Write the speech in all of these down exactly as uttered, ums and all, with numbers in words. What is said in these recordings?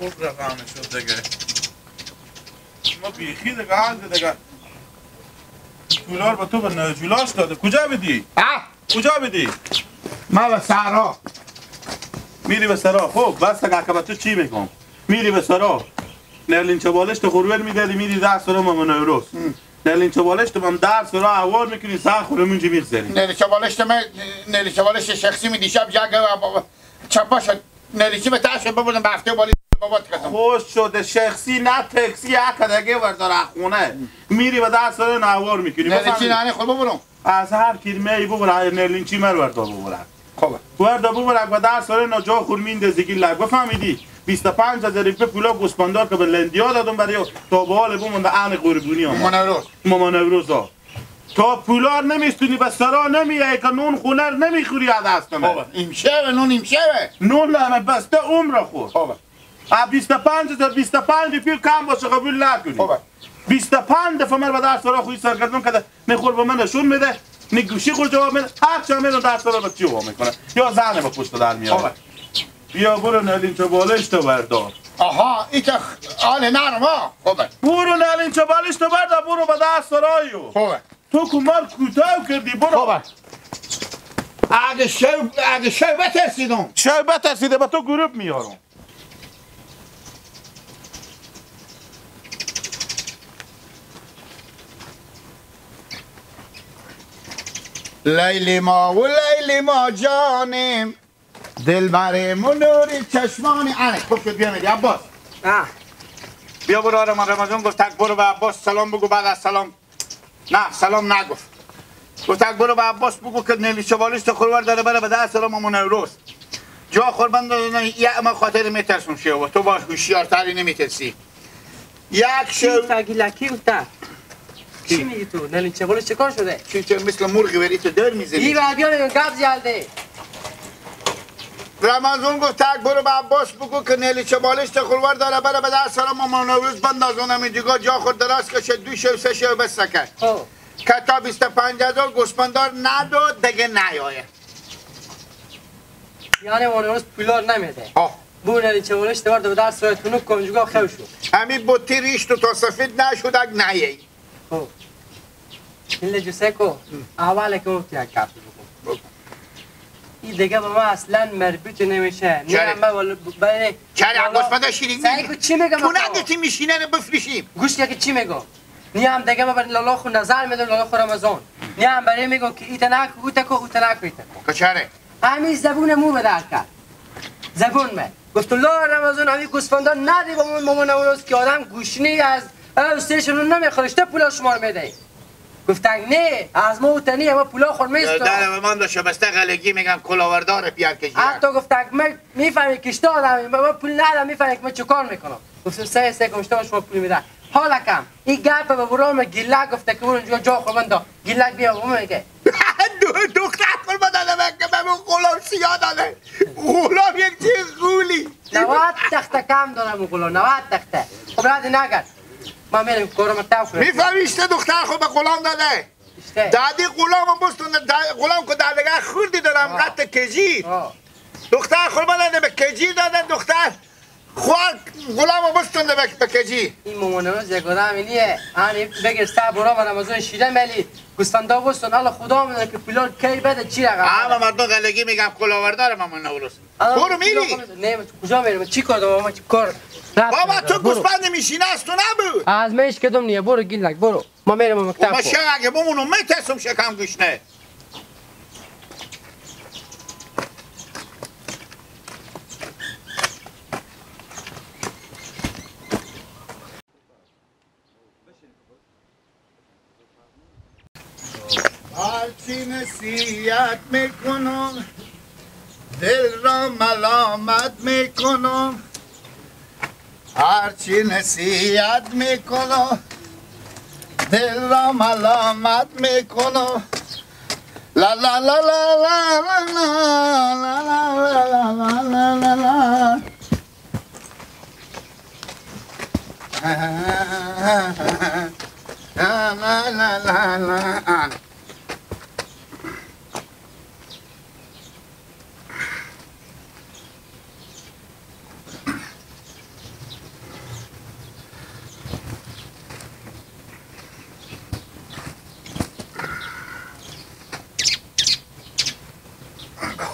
خوب رقم شد دیگه. ما بیخی دیگه، حال دیگه. پولار با تو به نجولاش داده. کجا بدی؟ اه؟ کجا بدی؟ ما به سهرا. می‌ری به سهرا. خب، بس دیگه که به تو چی می‌گم؟ می‌ری به سهرا. نرلینچه بالشت خورور می‌دادی، می‌ری ده سهرا ماما نوروز. هم. نرلینچه بالشت هم ده سهرا اوار می‌کنی، سه خورمون جی می‌گذری. نرلینچه بالشت من، نرلینچه بالشت شخصی می دیشب جا گه با-، با-، چپا شد. نرلینچه به تاش ببردم، به هفته بالی بابات کردم. خوش شده، شخصی نه تاکسی، یک دگه وردار از خونه. می‌ری به ده سهرا نوار می‌کنی. نرلینچه بفهمی؟ نانه خود ببرم. از هر کیرمه ای ببر، هر نرلینچی مر وردار ببر. خب. وردار ببر، اگه در سر اینا جا خور میندازی گیلک. بفهمیدی؟ بیست و پنج هزار روپیه پولا گوسپندار که به لندیا دادم برای تا به حال بمونده ان قربونی هم. ماما نوروز. ماما نوروز ها. تا پولار نمیستونی به سرا نمیای که نون خونر نمیخوری از دست من. خب. امشب نون امشب. نون لعنه بسته عمر خور. خب. اه، بیست و پنج هزار، بیست و پنج روپیه کم باشه قبول نکنی. خب. بیست و پنج دفعه من به در سرا خوی سرگردون کده. نه خور به من نشون می‌ده، نه گوشی خور جواب می‌ده. هر چی می‌دونم در سرا به چی وا می‌کنه. یا زنه به پشت در میاره. خب. بیا برو نلینچه بالشت بردار. آها، ایتا خ-، آل نرم ها. خب. برو نلینچه بالشت بردار، برو به در سرایو. خب. تو کمر کوتاه کردی، برو. خب. اگه شو، اگه شو بترسیدم. شو بترسیده، به تو گروپ میارم. لیلی ما و لیلی ما جانیم، دلبریم و نوری چشمانی. آره، خوب شد، بیا میری عباس. آه. بیا برو، آره، من رمضان گفت تک برو به عباس سلام بگو، بعد از سلام نه، سلام نگفت. گفت اگه برو به عباس بگو که نلیچه بالشت خور ورداره بره به ده سلام امو نوروز. جا خور بند نه، یه اما خاطر می‌ترسم شیوا. تو باش هوشیارتری نمی‌ترسی. یک شو. اوتا گیلکی اوتا. چی می‌گی تو؟ نلیچه بالشت چه کار شده؟ چی چه مثل مرغی وری تو در می‌زنی؟ ای بعد بیا می‌گم گپ زیاده. رمضان گفت تک برو به عباس بگو که نلیچه بالشت خور ورداره بره به ده سلام امو نوروز بندازون همی دیگه جا خور دراز کشه دو شو سه شو بس سکه. خب. که تا بیست و پنج هزار گوسپندار نداد دگه نیایه. یعنی امو نوروز پولار نمی‌ده. آه. بو نلیچه بالشت وردار به در سرای تونو کنجگا خو شو. همی بوتی ریشت و تا سفید نشد اگ نیایی. خب. این لجو سکو، اول که گفتی یک گپی بگو. بگو. این دیگه به ما اصلاً مربوط نمیشه. نه چرا؟ همه ول-، ب-، بله. چرا؟ لالا. گوش بده شیرین. سعی کو چی می‌گم تو آقا؟ نگفتی میشینه رو بفروشیم. گوش که چی می‌گم؟ نی هم دیگه ما بر لالا خو نظر می‌دم، لالا خو رمضان. نی هم برای می‌گم که ایت نکو، اوت کو، اوت نکو، ایت کو. که چره؟ همی زبون مو بدر کرد. زبون مه. گفت، «لا رمضان، همی گوسفندا ندی با من ماما نوروز که آدم گوشنی از او سه شنو نمیخوره، اشته پولا شما رو می‌ده.» گفتن، «نه، از ما اوتنی، اما پولا خور میسته.» در من داشته بسته غلگی می‌گم، کلاوردار پیار کشی. حتی گفتن، «من می‌فهمی که اشته آدمی، من پول ندارم، می‌فهمی که من چه کار می‌کنم.» گفتم، «سه، سه کمشته شما پول می‌ده.» حالا کم. این گپ به برام گیلک گفته که برو اونجا جا خو بندا. گیلک بیا بابا میگه. دو-، دختر خور بدن من که به من غلام سیاه داده. غلام یک چی غولی. نود تخته کم دارم غلام، نود تخته. خب رد نگرد. ما میریم کارم تاو کنم. می‌فهمی اشته دختر خو به غلام داده. اشته. دادی غلام بستون، دا-، غلام که در نگه خوردی دارم آه. قط کجی. آه. دختر خور بدن به کجی داده دختر. خوار غلام بستون ده بک-، بکجی. این مامانه روز یک آدم نیه. آنی بگر سه برا من رمضان شیره ملی. گوسفندا بستون. الله خدا می‌دونه که پولار کی بده چی رقم. همه مردم غلگی می‌گم کلاوردار ماما نوروز. آه، برو میری. پولار خود نه، من کجا میرم؟ چی کار دارم؟ من چی کار؟ بابا تو برو. گوسفند میشینه از تو نبود. از من هیچ کدوم نیه. برو گیلک، برو. ما میرم مکتب ما خو. شب اگه بمونم می‌ترسم شکم گوش نه. هرچی نصیحت می‌کنم، دل را ملامت می‌کنم. هرچی نصیحت می‌کنم، دل را ملامت می‌کنم. لا لا لا لا.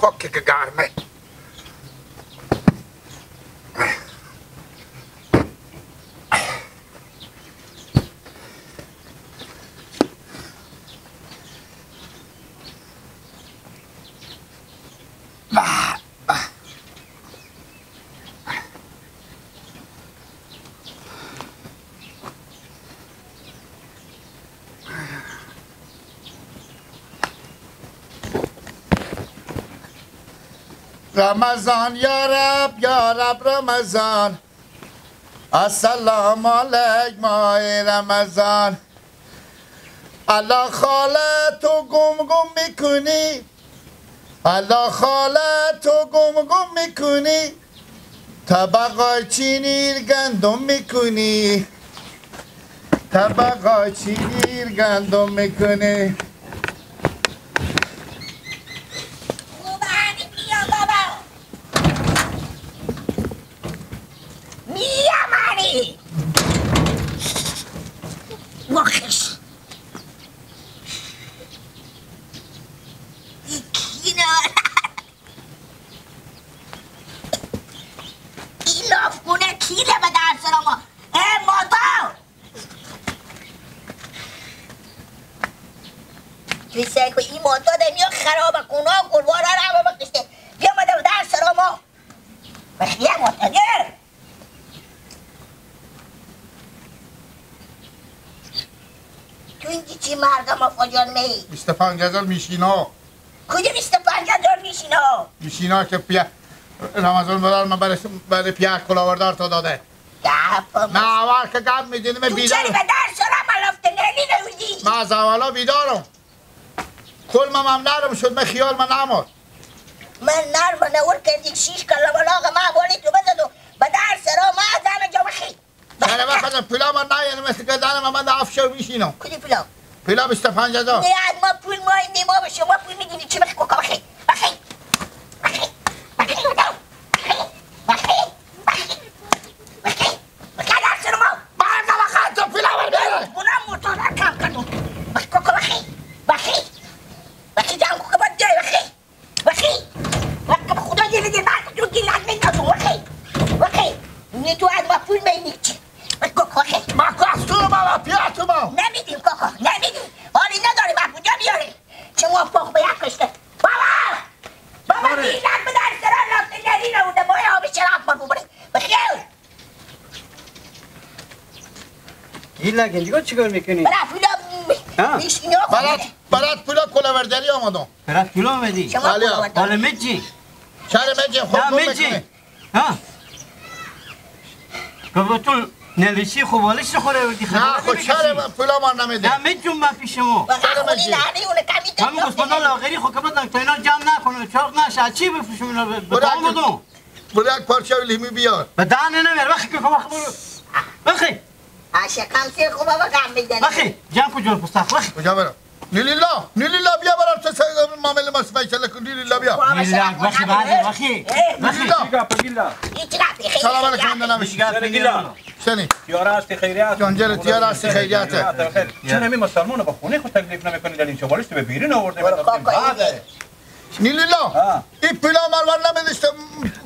خاک که گرمه. رمضان یا رب، یا رب رمضان. السلام علیک ماه رمضان. الله خاله تو گم گم می‌کنی، الله خاله تو گم گم می‌کنی. طبقای چینی گندم می‌کنی، طبقای چینی گندم می‌کنی. خوبه، همین بیا بابا. میامانی. واخش. ایکینا. ایلاف کنه کیله به در سر ما. اه، ماتا. تو سعی کن این ماتا ده میاد خراب کنه، گلواره رو هم بکشته. بیا مده به در سر ما. بخیه ماتا ده. تو اینجی چی مردم ها فجان می؟ بیست و پنج هزار میشینا. کجا بیست و پنج هزار میشینا؟ میشینا که پیا رمضان برار من برای، برای پیا کلاوردار تا داده. گپ نه، اول که گپ می‌زنیم تو بیدار. چرا به در سرا ملافت نهلی نهودی؟ من از اولا بیدارم. کل من هم نرم شد، من خیال من نماد. من نرم نور کردی، شیش کلمه لاغ ما بولی تو بزدو. به در سرا ما زن جا بخی. چرا وقت پولا من نه، یعنی مثل که دانم من ده افشو میشینم. کدی پولا؟ پولا بیست و پنج هزار. نه، از ما پول ما این ما به شما پول می‌دیم، چی بخی کوکا بخی؟ بخی. بخی. بخی. بخی. بخی. بخی. بخی. در سر ما. بار نوا خان تو پولا من بیاره. بونا موتور کم کردم. بخی کوکا بخی. بخی. بخی جان کوکا بد جای بخی. وخی. وخی خدا یه دیگه من تو گیلک نمی‌کنم. وخی. وخی. نی تو از ما پول می‌نی چی؟ وخی. وخی. ما کاستو ما و پیاتو ما. نمی‌دیم کاکا. نمی‌دیم. حالی نداری ما کجا بیاری؟ شما پخ به یک کشته. بابا! بابا آره. گیلک به در سرا لاستیک یعنی نبوده. ما یه آبی شراب ما ببریم. وخی. گیلک اینجا چیکار می‌کنی؟ برا پولا ها؟ می‌شینو. برات، برات پولا کلاورداری آمدم. برات پولا آمدی؟ شما بله. کلاورداری. حالا مجی؟ شهر مجی خود نه، مجی. می‌کنی. ها؟ بابا تو نلیشی خو بالش خوره وردی نه، خجالت خود نمی‌کشی؟ شهر پولا ما نمی‌ده. نه، مجی من پیش شما. شهر مجی. همون گوسپندان لاغری خو کمت تو اینا جمع نکنه، چاق نشه، چی بفروشم اینا به، به برای تمام بدون. برو یک پارچه لیمو بیار. به دهن نمیار، وخی که وخی برو. وخی. آ، شکم سیر خوبه و گم می‌زنه. وخی، جان کجا پسر، وخی. کجا برم؟ لیلیلا، لیلیلا بیا برم تو سر معامله ما فیصله کن، لیلیلا بیا. بابا، لیلیلا، سلام وخی، علیکم. بعد وخی. اه. وخی. لیلیلا. چی گپ، گیلا؟ هیچ گپی، خیلی سلام علیکم، خیلی. جناب. چی گپ، سنی؟ گیلا؟ سنی. تیار هستی، خیریت؟ جان جلو تیار هستی، خیریت. خیریت، خیر. چرا می مسلمان به خونه خود تکلیف نمی‌کنی؟ در این چه حالیست به بیرون آورده؟ برو کاکا، بعد. نیلولا، ها. این پولا مرور نمی‌دی،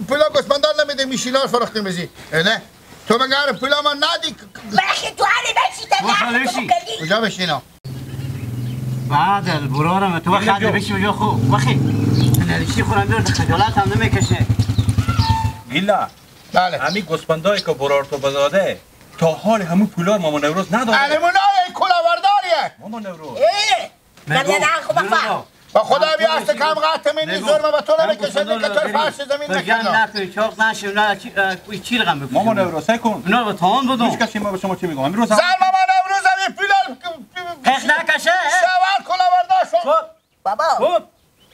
پولا گوسپندان نمی‌دی، میشینا رو فروخته می‌زی. اه، نه؟ تو مگه پولا ما ندی؟ بخی تو علی بشی تا وخی نه بشی. کجا بشینا؟ بعد البرارم تو وخی بشی اونجا خو. وخی. نریشی خورم بیار خجالت هم نمی‌کشه. گیلا. بله. همی گوسپندایی که برار تو بزاده، تا حال همون پولا ماما نوروز نداره. الان اون آیه کلاورداریه. ماما نوروز. اه! نگو، نگو. با خدا بیا است کم قطع منی، زور ما به تو نمی‌کشه، که تو فرش زمین نکنه. نکن، چاق نشیم، نه، چی، اه، کوی چی رقم بفروشیم؟ ماما نوروز، سعی کن. اونا به تمام بدون. هیچ کسی ما به شما چی می‌گم؟ امروز هم زن ماما نوروز هم یه پیلال قیق نکشه، اه؟ شوار کلاوردار شد. خب. بابا. خب.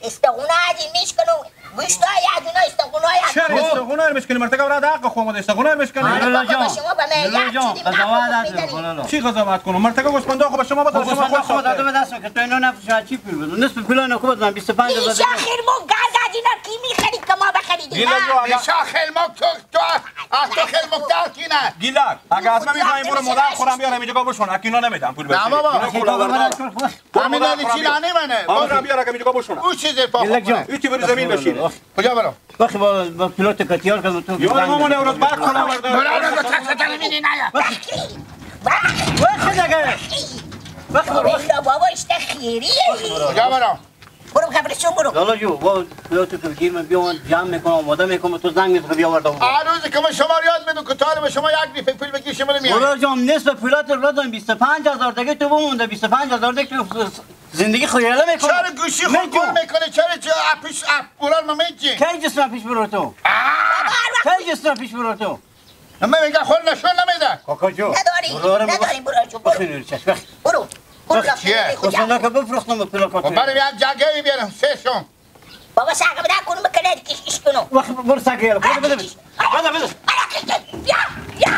استخونه عادی میشکنو، گوشتا یادونا استخونه یادونا. چرا استخونه رو میشکنی؟ مرتگا برای حق خو ما استخونه رو میشکنی. آره، بابا، جان. شما به من یک چیزی قضاوت نکن. چی قضاوت کنم؟ مرتگا گوسپندا خو به شما بده، خو شما خواسته. داده به دست که تو اینو نفروشی، چی پول بدم؟ نصف پولا نکو بدم، بیست و پنج هزار. این شاخیر مو گازا اینا کی می‌خرید که ما بخریدیم؟ گیلک جو، اگه میشا خیلی مک تو، تو، از تو خیلی مکتر کینه. گیلک، اگه از من می‌خوایم برو مادر خودم بیارم اینجا بشون. اکی اینا نمی‌دم پول بشون. نه بابا. اینا کلا بردار. همین داری چی نانی منه؟ آقا، بیار، اگه اینجا بشون. او چیزی پا گیلک جان. او چی بری زمین بشینه؟ کجا برم؟ وقتی با، با پیلوت کتیار کردم تو یا ما من امروز بک کنم بردار. برو، برو، برو، تک تک می‌دی نه یا. وقتی دیگه. وقتی برو. بابا، اشته خیریه. کجا برم؟ برو قبرستون برو. لالا جو، با پیلوت تو گیر من بیام، جمع می‌کنم، آماده می‌کنم، تو زنگ می‌زنی بیا وردار. هر روز که من شما رو یاد می‌دم که طالب شما یک دفعه پول بگیر شما رو می‌آید. برو جام، نصف پیلوت رو دادم، بیست و پنج هزار دیگه تو بمونده، بیست و پنج هزار دیگه تو زندگی خو یالا می‌کنه. چرا گوشی خو گل می‌کنه؟ چرا چه اپیش اپ برار ما می‌جی؟ کی جسم پیش برو تو؟ آه! کی جسم پیش برو تو؟ من میگم خور نشون نمیده. کاکا جو. نداری، برو، برو، نداری، برو جو، برو. بخیر، چش، بخیر. برو، برو، بخیر، چیه؟ خسون که بفروختم به پلاکات. خب، برم یک جگه‌ای بیارم، سه شون. بابا، ساقه بده کنم، بکنه، کش، کش کنم. وقت برو ساقه یالا، بده، بده، بده. بده، بده. بیا، بیا،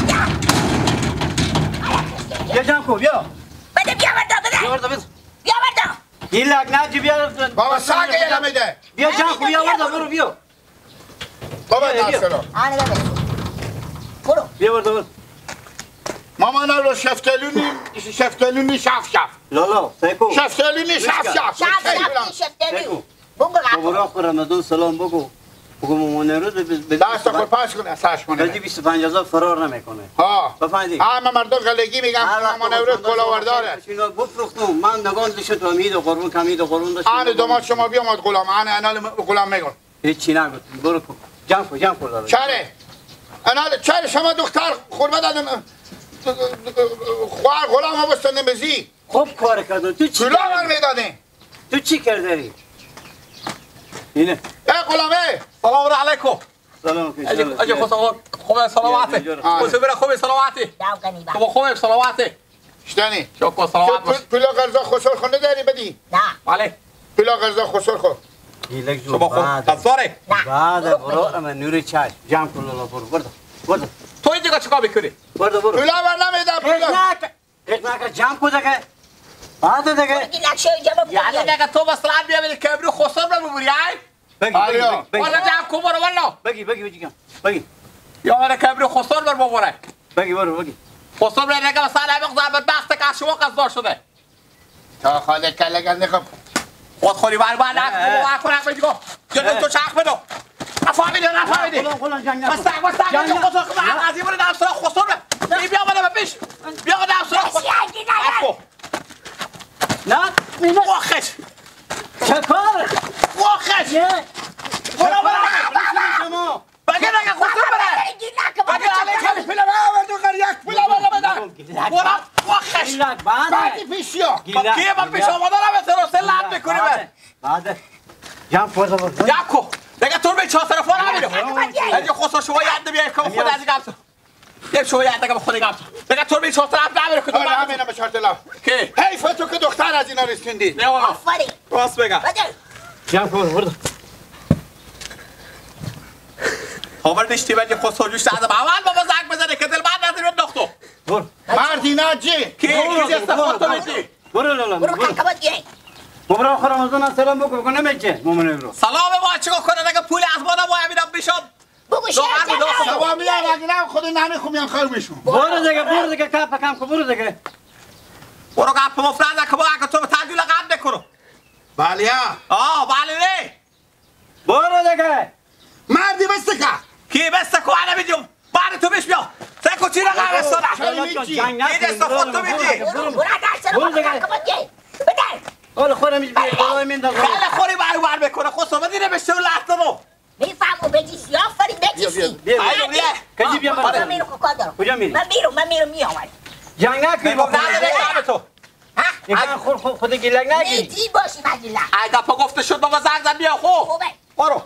بیا. بیا جان کو، بیا. بده، بیا وردا، بده. بیا وردا، بده. بیا وردا. این لگنه جی بیا. بابا، ساقه یالا می‌ده. بیا جان کو، بیا وردا، برو، بیا. بابا، بیا، بیا. دسترا. آنه بده. برو. بیا وردا، برو. ماما، نه رو شفتالو نی، شفتالو نی، شف، شف. لالا، سیکو. شفتالو نی، شف، شف. شف، شف، نی، شفتالو. سیکو. بگو، بابا، برو آقا رمضان سلام بگو. بگو ماما نوروز به، به دست خود پاس کنه، سرش کنه. کسی بیست و پنج هزار فرار نمی‌کنه. ها. بفهمیدی؟ همه مردم غلگی می‌گن هر وقت ماما نوروز گفتم کلا ورداره. اینا بفروختم. من نگان داشت تو امید و قربون، کمید و قربون داشت. آن دوماد شما بیامد غلام، آن انال م-، غلام می‌گن. هیچی نگفت. برو کو. جمع کو، جمع کو داره. چره؟ انال چره شما دختر قربت دادن، خوار غلام بستن نمیزی؟ خوب کار کردن. تو چی کلا کردی؟ من می‌دادیم. تو چی کردی؟ اینه. ای غلامه. سلام علیکم. سلام علیکم. اجی، اجی خسرو، خوبه سلامته؟ آه. خسرو برا خوبه سلامته؟ داو کنی با. تو خوبه سلامته؟ اشتنی. شکر تو سلامت پول، باش. پولا قرضا خسر خو نداری بدی؟ نه. بله. پولا قرضا خسر خو. گیلک جو شما خود بعد. قرضداره؟ نه. بعد برو، اما نور چشم. جمع کن لالا، برو، برو. برو. تو اینجا چیکار می‌کنی؟ برو، برو. پولا ور نمی‌دم، پولا. قیق نکه، جمع کو دگه. بعد دگه. گیلک شو جواب یعنی دگه. دگه تو مثلاً بیا بری کبری خسر رو ببری، ای؟ بگی، بگی، آریا. بگی، بگی. والا جمع کو برو، والا. بگی، بگی، بگی، بگی. یا برو کبری خسر بر ببره. بگی، برو، بگی. خسر بر نگه مثلاً همین ضربت بخت که از شما قرضدار شده. تا خاله کله گنده خب. خود خوری بر بر نکن، اه. بابا، کن حق بدی گو. جلو اه. تو چرخ بدو. نفهمیدی، نفهمیدی. غلام، غلام، جنگ نکن. بس، بس، جنگ بس، نکن. خسر خب، نه. از این برو در سراغ خسر بر. بی-، بیا بالا پیش. بیا بالا در سراغ خسر. بس، یه دیگه. اکو. نه، نه. واخش. چه کار؟ واخش. نه. برو، برو. شما. بگه نگه خسر بره. بگه نگه خسر بره. بگه نگه خسر بره. پلا بره، تو کار یک پلا بره بده. گلک. برو، واخش. گلک، بعد. بعدی پیشیا. گلک. با کیه با پیش آمده را به سر و سر لعب می‌کنی به؟ بعد. بعد. یا پوزا بود. یا کو. دیگه تو به چهار طرفا نمی‌ره. گلک. اگه خسر شما یاد نمیاد که خود از این گپ یک شما یک دقیقه به خود گپ. دقیقه تو به چهار طرف نمیره که تو آره، من همینه به چهار طرف. کی؟ حیف تو که دختر از اینا رسوندی. نه والله. آفرین. راست بگه. بده. جمع کن، برو. خبر داشتی ولی خود سوجوش از اول بابا زنگ بزنه که دل من نداره دکتر. برو. مردی نه جی. کی؟ کی دست خود تو میدی؟ برو لالا، برو برو. کاکا بگی. برو آخر رمضان سلام بکن، بکن نمیشه. مؤمن برو. سلام ما چیکار کنه؟ اگه پول از ما نمایه می‌دم بشم. بگو شعر جناب. سلام می‌دم، اگه نه خود نمی خو میان خیر می‌شم. برو دیگه، برو دیگه، کپ کم کو، برو دیگه. برو گپ مفرد که با اگه تو به تجویل قبل نکنو. بله. آه، بله نه. برو دیگه. مردی بسته که. کی بسته کو؟ انا بیدیم. بعد تو بیش بیا. سه کو چی رقم استاده؟ چرا می‌گی؟ این دست خود تو می‌گی. برو، برو، برو دیگه. بده. حالا خودم هیچ بیه، بالای من دارم. خیلی خوری بر بر می‌کنه. خود صحبت اینه به شو لحظه رو. می‌فهمم، بجیسی، آفرین، بجیسی. بیا، بیا، بیا. آیو، بیا. کجی بیا؟ من میرم، کار دارم. کجا میری؟ من میرم، من میرم، میام. جنگ نکنی با خود. نداره کار تو. ها؟ یکم خود، خود، خود گیلک نگی. نه، جی باشی، من گیلک. ای دفعه گفته شد بابا زنگ زد بیا خو. خوبه. برو.